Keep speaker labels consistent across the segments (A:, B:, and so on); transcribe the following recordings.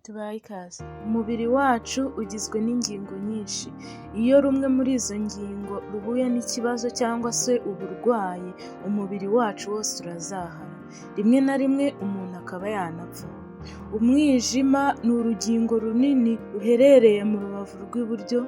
A: Tubahe ikaze. Umubiri wacu ugizwe n'ingingo nyinshi. Iyo rumwe muri izo ngingo ruhuye n'ikibazo cyangwa se uburwayi, umubiri wacu wose urazahara. Rimwe na rimwe umuntu akaba yanapfa. Umwijima ni urugingo runini ruherereye mu rubavu rw'iburyo,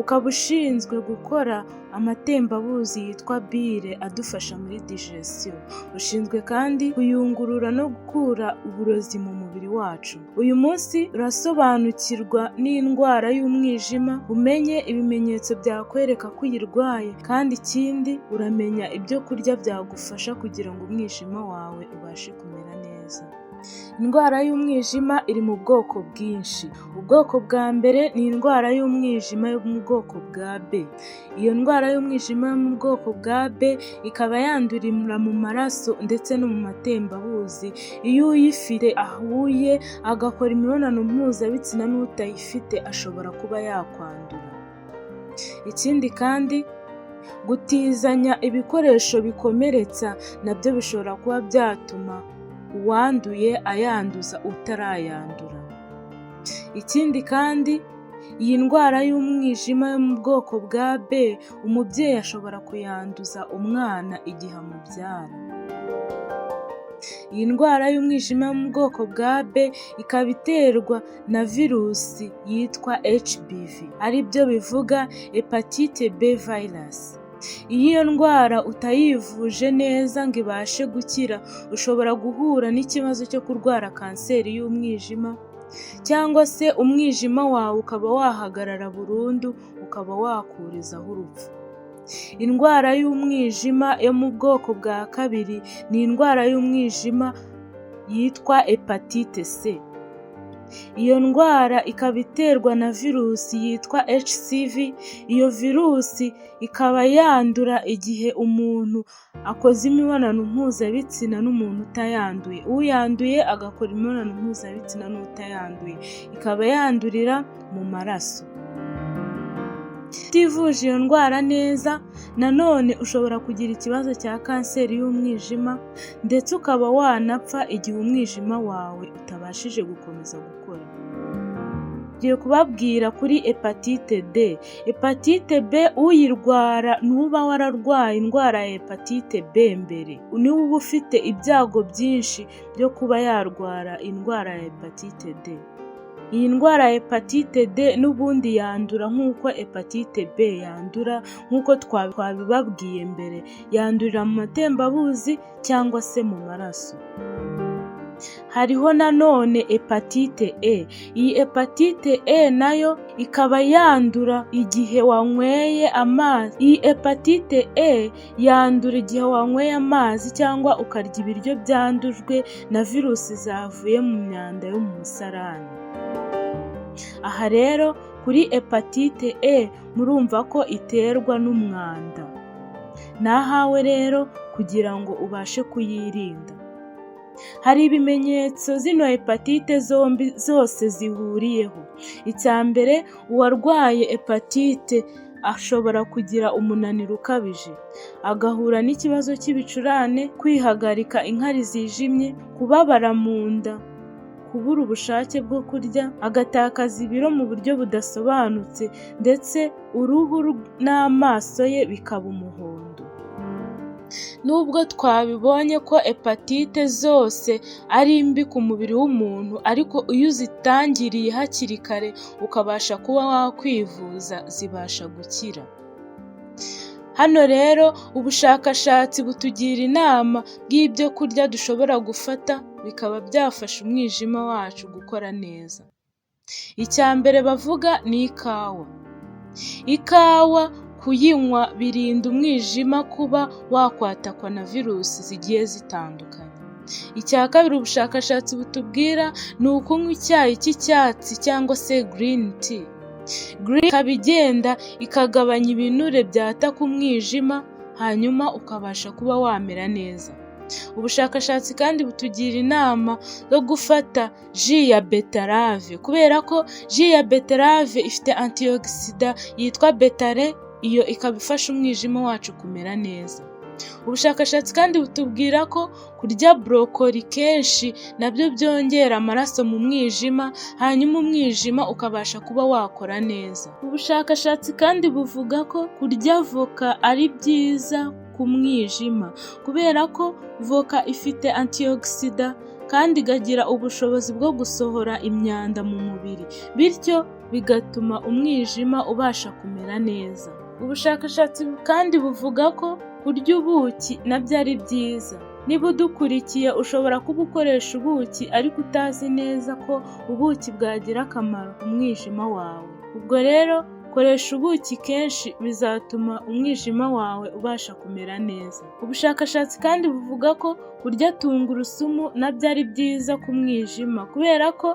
A: ukaba ushinzwe gukora amatembabuzi yitwa bile adufasha muri digestion. Ushinzwe kandi kuyungurura no gukura uburozi mu mubiri wacu. Uyu munsi urasobanukirwa n'indwara y'umwijima, umenye ibimenyetso byakwereka ko uyirwaye, kandi ikindi uramenya ibyo kurya byagufasha kugira ngo umwijima wawe ubashe kumera neza. Indwara y'umwijima iri mu bwoko bwinshi. Ubwoko bwa mbere ni indwara y'umwijima yo mu bwoko bwa B. Iyo ndwara y'umwijima yo mu bwoko bwa B ikaba yandurira mu maraso ndetse no mu matembabuzi. Iyo uyifite ahuye agakora imibonano mpuzabitsina n'utayifite, ashobora kuba yakwandura. Ikindi kandi, gutizanya ibikoresho bikomeretsa nabyo bishobora kuba byatuma uwanduye ayanduza utarayandura. Ikindi kandi, iyi ndwara y'umwijima yo mu bwoko bwa B, umubyeyi ashobora kuyanduza umwana igihe amubyara. Iyi ndwara y'umwijima yo mu bwoko bwa B ikaba iterwa na virusi yitwa HBV, aribyo bivuga Hepatite B virus. Iyo iyo ndwara utayivuje neza ngo ibashe gukira, ushobora guhura n'ikibazo cyo kurwara kanseri y'umwijima, cyangwa se umwijima wawe ukaba wahagarara burundu, ukaba wakurizaho urupfu. Indwara y'umwijima yo mu bwoko bwa kabiri ni indwara y'umwijima yitwa Hepatite C. Iyo ndwara ikaba iterwa na virusi yitwa HCV. Iyo virusi ikaba yandura igihe umuntu akoze imibonano mpuzabitsina n'umuntu utayanduye, uyanduye agakora imibonano mpuzabitsina n'utayanduye, ikaba yandurira mu maraso. Utivuje iyo ndwara neza, nanone ushobora kugira ikibazo cya kanseri y'umwijima, ndetse ukaba wanapfa igihe umwijima wawe utabashije gukomeza gukora. Ngiye kubabwira kuri Hepatite D. Hepatite B, uyirwara ni uba wararwaye indwara ya Hepatite B mbere, niwe uba ufite ibyago byinshi byo kuba yarwara indwara ya Hepatite D. Iyi ndwara ya Hepatite D n'ubundi yandura nk'uko Hepatite B yandura, nk'uko twabibabwiye mbere, yandurira mu matembabuzi cyangwa se mu maraso. Hariho nanone Hepatite E. Iyi Hepatite E nayo ikaba yandura igihe wanyweye amazi. Iyi Hepatite E yandura igihe wanyweye amazi cyangwa ukarya ibiryo byandujwe na virusi zavuye mu myanda yo mu musarani. Aha rero kuri Hepatite E murumva ko iterwa n'umwanda. Ni ahawe rero kugira ngo ubashe kuyirinda. Hari ibimenyetso zino hepatite zombi zose zihuriyeho. Icya mbere, uwarwaye hepatite ashobora kugira umunaniro ukabije, agahura n'ikibazo cy'ibicurane, kwihagarika inkari zijimye, kubabara mu nda, kubura ubushake bwo kurya, agatakaza ibiro mu buryo budasobanutse, ndetse uruhu n'amaso ye bikaba umuhondo. Nubwo twabibonye ko hepatite zose ari mbi ku mubiri w'umuntu, ariko iyo uzitangiriye hakiri kare ukabasha kuba wakwivuza, zibasha gukira. Hano rero ubushakashatsi butugira inama bw'ibyo kurya dushobora gufata bikaba byafasha umwijima wacu gukora neza. Icya mbere bavuga ni ikawa. Ikawa kuyinywa birinda umwijima kuba wakwatakwa na virusi zigiye zitandukanye. Icya kabiri ubushakashatsi butubwira ni ukunywa icyayi cy'icyatsi cyangwa se green tea. Green ikaba igenda ikagabanya ibinure byataka umwijima, hanyuma ukabasha kuba wamera neza. Ubushakashatsi kandi butugira inama yo gufata jus ya betterave, kubera ko jus ya betterave ifite antioxidant yitwa bétalaïne, iyo ikaba ifasha umwijima wacu kumera neza. Ubushakashatsi kandi butubwira ko kurya broccoli kenshi nabyo byongera amaraso mu mwijima, hanyuma umwijima ukabasha kuba wakora neza. Ubushakashatsi kandi buvuga ko kurya voka ari byiza ku mwijima kubera ko voka ifite antioxidant kandi ikagira ubushobozi bwo gusohora imyanda mu mubiri, bityo bigatuma umwijima ubasha kumera neza. Ubushakashatsi kandi buvuga ko kurya ubuki nabyo ari byiza. Niba udukurikiye ushobora kuba ukoresha ubuki ariko utazi neza ko ubuki bwagira akamaro ku mwijima wawe. Ubwo rero koresha ubuki kenshi bizatuma umwijima wawe ubasha kumera neza. Ubushakashatsi kandi buvuga ko kurya tungurusumu nabyo ari byiza ku mwijima kubera ko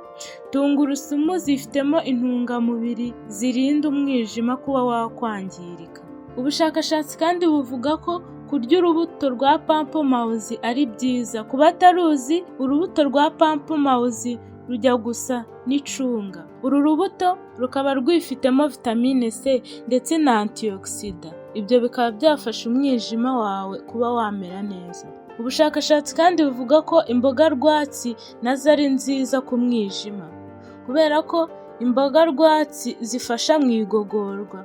A: tungurusumu zifitemo intungamubiri zirinda umwijima kuba wakwangirika. Ubushakashatsi kandi buvuga ko kurya urubuto rwa pamplemousse ari byiza. Ku bataruzi, urubuto rwa pamplemousse rujya gusa n'icunga. Uru rubuto rukaba rwifitemo vitamine C ndetse na antioxidant. Ibyo bikaba byafasha umwijima wawe kuba wamera neza. Ubushakashatsi kandi buvuga ko imboga rwatsi nazo ari nziza ku mwijima kubera ko imboga rwatsi zifasha mu igogorwa,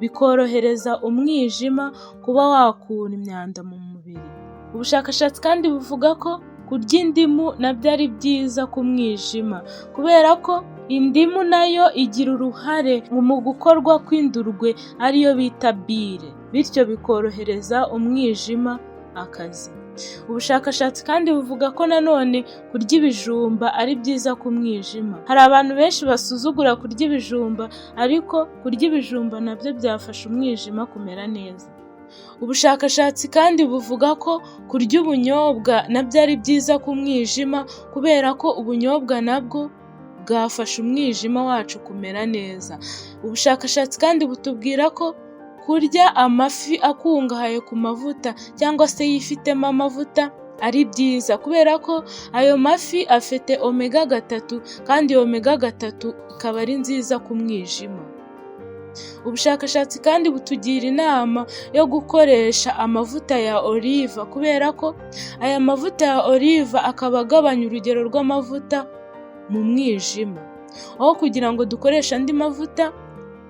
A: bikorohereza umwijima kuba wakura imyanda mu mubiri. Ubushakashatsi kandi buvuga ko kurya indimu nabyo ari byiza ku mwijima kubera ko indimu nayo igira uruhare mu gukorwa kw'indurwe ariyo bita bile, bityo bikorohereza umwijima akazi. Ubushakashatsi kandi buvuga ko nanone kurya ibijumba ari byiza ku mwijima. Hari abantu benshi basuzugura kurya ibijumba ariko kurya ibijumba nabyo byafasha umwijima kumera neza. Ubushakashatsi kandi buvuga ko kurya ubunyobwa nabyo ari byiza ku mwijima kubera ko ubunyobwa nabwo bwafasha umwijima wacu kumera neza. Ubushakashatsi kandi butubwira ko kurya amafi akungahaye ku mavuta cyangwa se yifitemo amavuta ari byiza kubera ko ayo mafi afite omega 3 kandi iyo omega 3 ikaba ari nziza ku mwijima. Ubushakashatsi kandi butugira inama yo gukoresha amavuta ya oliva kubera ko aya mavuta ya oliva akaba agabanya urugero rw'amavuta mu mwijima. Aho kugira ngo dukoreshe andi mavuta,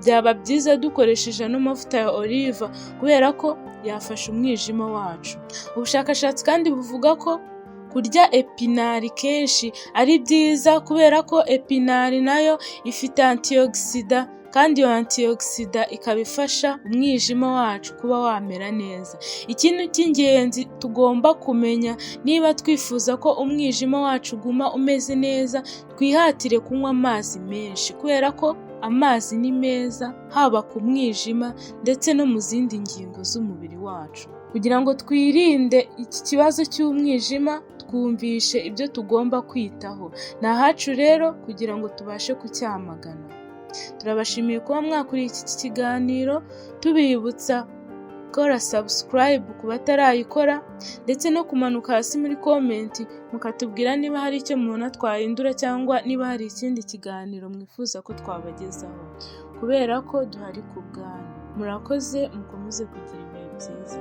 A: byaba byiza dukoresheje ano mavuta ya oliva kubera ko yafasha umwijima wacu. Ubushakashatsi kandi buvuga ko kurya epinari kenshi ari byiza kubera ko epinari nayo ifite antioxidant kandi iyo antioxidant ikaba ifasha umwijima wacu kuba wamera neza. Ikintu cy'ingenzi tugomba kumenya niba twifuza ko umwijima wacu uguma umeze neza, twihatire kunywa amazi menshi kubera ko amazi ni meza haba ku mwijima ndetse no mu zindi ngingo z'umubiri wacu. Kugira ngo twirinde iki kibazo cy'umwijima, twumvishe ibyo tugomba kwitaho. Ni ahacu rero kugira ngo tubashe kucyamagana. Turabashimiye kuba mwakuriye iki kiganiro, tubibutsa gukora subscribe ku batarayikora ndetse no kumanuka hasi muri comment mukatubwira niba hari icyo mubona twahindura cyangwa niba hari ikindi kiganiro mwifuza ko twabagezaho, kubera ko duhari ku bwanyu. Murakoze, mukomeze kugira ibihe byiza.